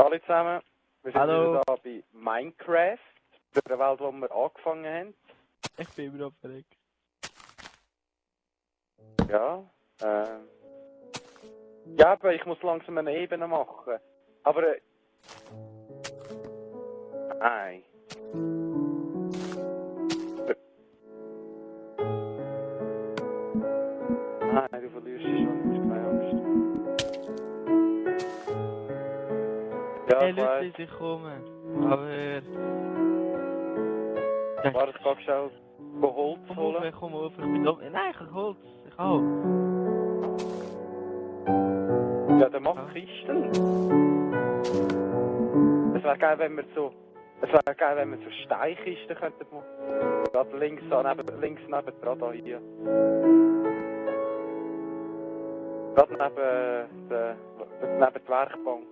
Hallo zusammen, wir sind Hallo. wieder da bei Minecraft, der Welt, wo wir angefangen haben. Ich bin immer noch verrückt. Ja, ja, aber ich muss langsam eine Ebene machen. Aber, nein. Nein, du verlierst dich schon, keine Angst. Ja, Hey ich Leute, weiss. ich komme. Aber... Warte, ich kann schnell Holz Komm auf, holen. komm auf, ich bin da. Nein, ich hab Holz. Ich auch. Ja, dann mach Kisten. Es wäre geil, wenn wir so Steinkisten könnten machen. Gerade links neben dran da hier. Gerade neben der Werkbank.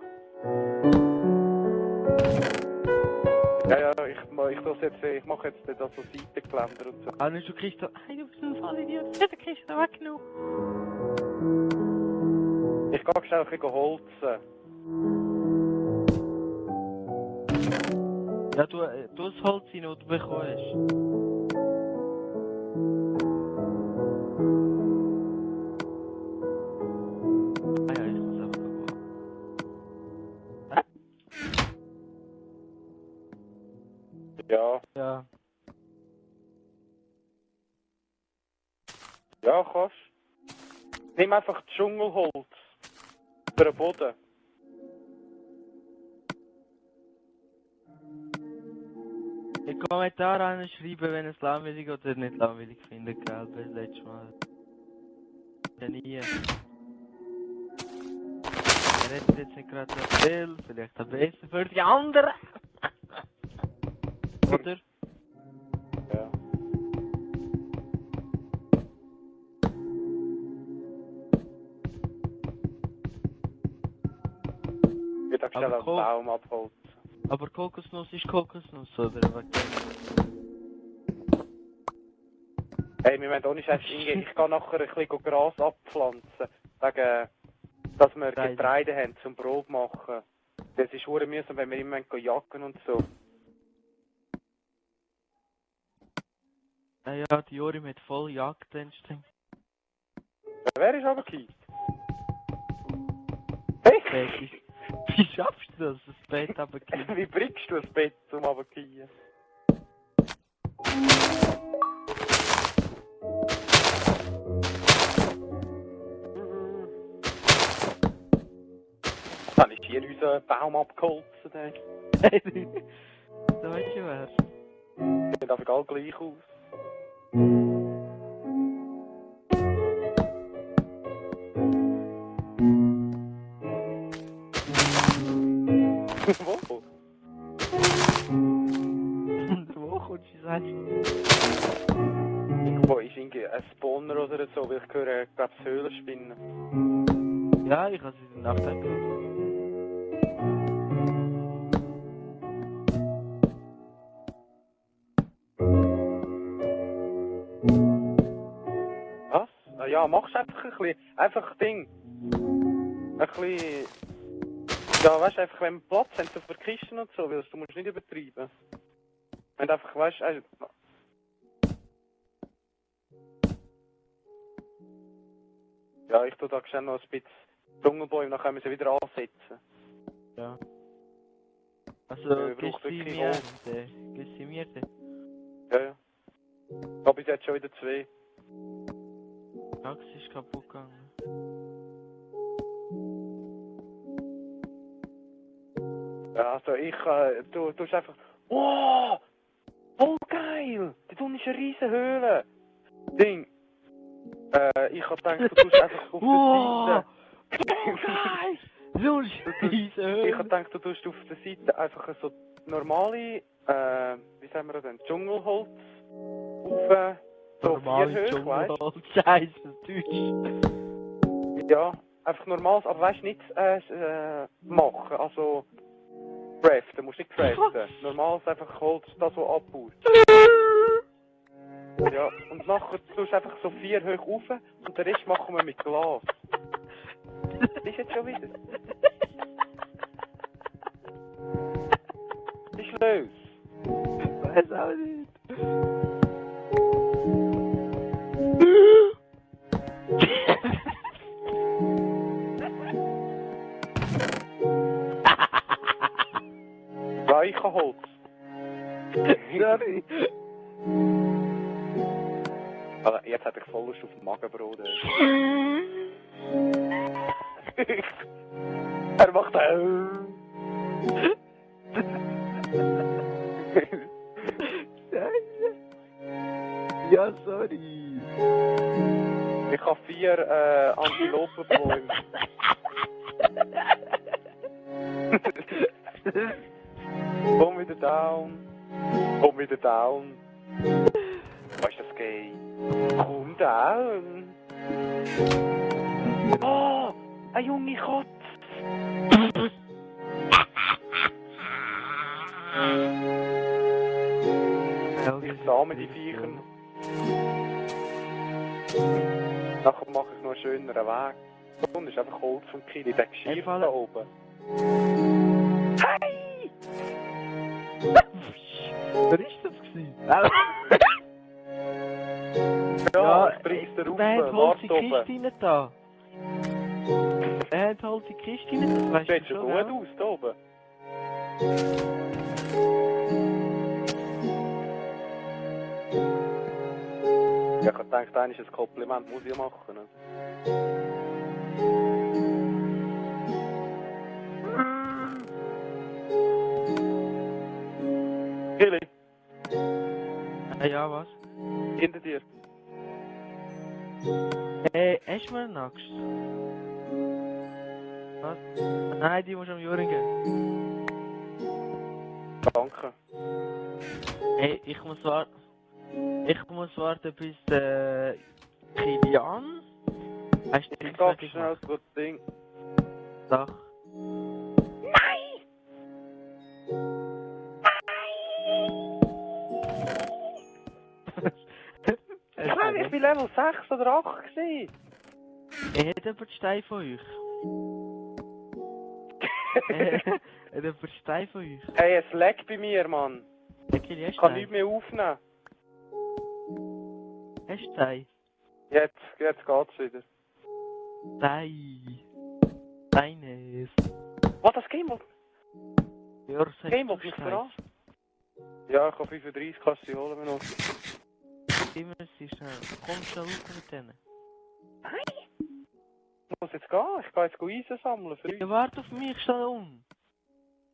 Ja, ich mache jetzt da so Seitengeländer und so. Ah, nicht du kriegst da... Hey, du bist ein Vollidiot. Ja, du kriegst da weggenommen. Ich gehe schnell ein bisschen holzen. Ja, du das Holz rein, das du bekommst. Ah ja, ich muss einfach gehen. Ja, Ja. ja, kannst. Nimm einfach Dschungelholz. Für den Boden. Ich Kommentar schreiben, wenn es langweilig oder nicht langweilig findet, gell? Das letzte Mal. Ja, nie. Er redet jetzt nicht gerade so viel, vielleicht auch besser für die anderen. Oder? Ja. Ich darf schnell Aber einen Baum abholzen. Aber Kokosnuss ist Kokosnuss, oder? Hey, wir müssen auch nicht einfach hingehen. Ich gehe nachher ein bisschen Gras abpflanzen. Wegen, dass wir Getreide haben zum Brot machen. Das ist verdammt mühsam, wenn wir immer jagen und so. Ja, die Juri mit voll Jagdinst. Wer ist aber gekiet? Hey! Wie schaffst du das Bett runtergehen? Wie bringst du das Bett zum runtergehen? Dann ist hier unser Baum abgeholzen. Ey. Da weißt du wer. Sieht einfach alle gleich aus. Wo? Wo kommst du sagst? Irgendwo ist irgendwie ein Spawner oder so, weil ich höre, glaube ich, Höhlenspinnen. Ja, ich habe sie in der Nacht gehört. Was? Ah, ja, machst einfach ein bisschen, einfach Ding. Ein bisschen, ja, weißt du, einfach, wenn wir Platz haben, so für Kisten und so, weil du musst nicht übertreiben. Wenn du einfach, weißt du, ja, ich tue da schnell noch ein bisschen Dschungelbäume, dann können wir sie wieder ansetzen. Ja. Also, braucht gibst du wirklich mir Holz. den? Gibst du mir den? Ja, ja. Ich habe bis jetzt schon wieder 2. Die Axt ist kaputt gegangen. Ja, also du tust einfach, wow, voll geil, da unten ist eine riesen Höhle. Ding, ich habe gedacht, du tust einfach auf der Seite. Geil! So scheiße Höhle. Ich habe gedacht, du tust auf der Seite einfach so normale, wie sagen wir das denn, Dschungelholz auf, so 4 hoch, weißt du? Scheiße, Deutsch. Ja, einfach normales, aber weißt du, nicht machen, also craften, musst nicht craften. Normales einfach Holz, das so abbaust. Ja, und nachher tust du einfach so 4 hoch rauf und den Rest machen wir mit Glas. Das ist jetzt schon wieder. ich habe Holz. Sorry. Also, jetzt hätte ich voll Lust auf Magenbrot. Er macht Scheiße. Ja, sorry. Ich habe 4 Antilopenbäume. Komm wieder down. Komm wieder down. Was ist das gay? Komm down. Oh, eine junge Katze. Ich sahme die Viecher. Nachher mache ich noch einen schöneren Weg. Und ist einfach Holz vom Kili, der Geschirr da oben. Hey! Wer ist das gewesen? Ja, ich bring's dir rauf. Wer hat Holz in die Wart Kiste oben. rein da? Wer hat Holz in die Kiste rein? Das weißt Sieht du schon schon, gut ja? aus da oben. Ja, ich hab gedacht, eigentlich ein Kompliment muss ich machen. Ne? Kili, Ja, was? hinter dir. Hey, hast du mir eine Axt? Was? Nein, die musst du am Juren gehen. Danke. Hey, ich muss warten. Ich muss warten bis Kilian. Hast du Ich die gab fertig schnell gemacht? das Ding. Doch. Nein, ich bin Level 6 oder 8 gewesen. Hat jemand Stein von euch? Hat jemand Stein von euch? Hey, es leckt bei mir, Mann. Hey, Kili, hast Ich du kann Stein? nichts mehr aufnehmen. Hast du Stein? Jetzt geht's wieder. Stein. Steines. Was, das Gamebot? Ja, sag Gamebot du mich Stein. voran? Ja, ich habe 35, kannst du holen wir noch. Immer sie schnell. Komm schon raus mit denen. Ich muss jetzt gehen, ich gehe jetzt Eisen sammeln für uns. Ja, warte auf mich, stell um.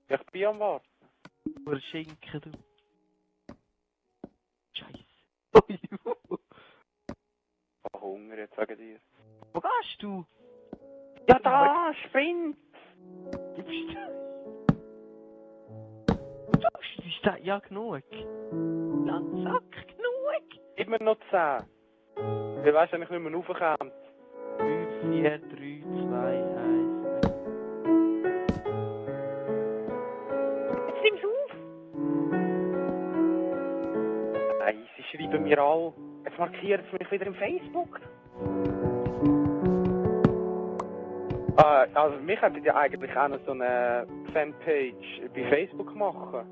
Ja, ich bin am Warten. Oder schenken du. Scheiße. Ich habe Hunger jetzt wegen dir. Wo gehst du? Ja, da, Sprint! Gibst du? Du sagst, die Stein. Ja, genug. Dann sag genug. Gib mir noch 10. Ich weiss, wenn ich nicht mehr raufkomme. 5, 4, 3, 2, 1. Jetzt nimm's auf! Nein, sie schreiben mir alle. Jetzt markiert sie mich wieder im Facebook. Also, mich hättet ja eigentlich auch noch so eine Fanpage bei Facebook machen.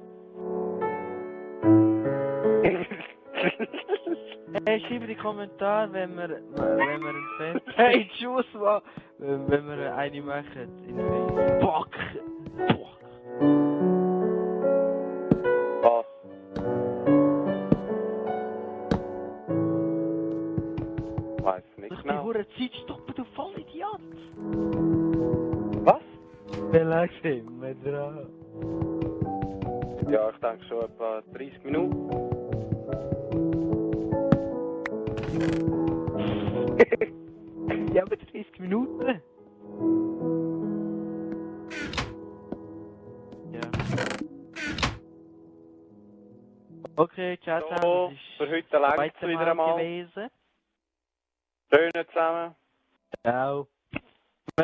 Hey, schreib in die Kommentare, wenn wir ein Fanpage ausmachen, wenn wir eine machen in Facebook. Fuck! Was? Weiß nicht Durch die genau. hure Zeit stoppen, du Vollidiot! Was? Wir lassen wir dran. Ja, ich denke schon etwa 30 Minuten. Ja, aber 30 Minuten. Ja. Okay, ciao So, zusammen. für heute längst wieder einmal. gewesen. Schön zusammen. Ciao.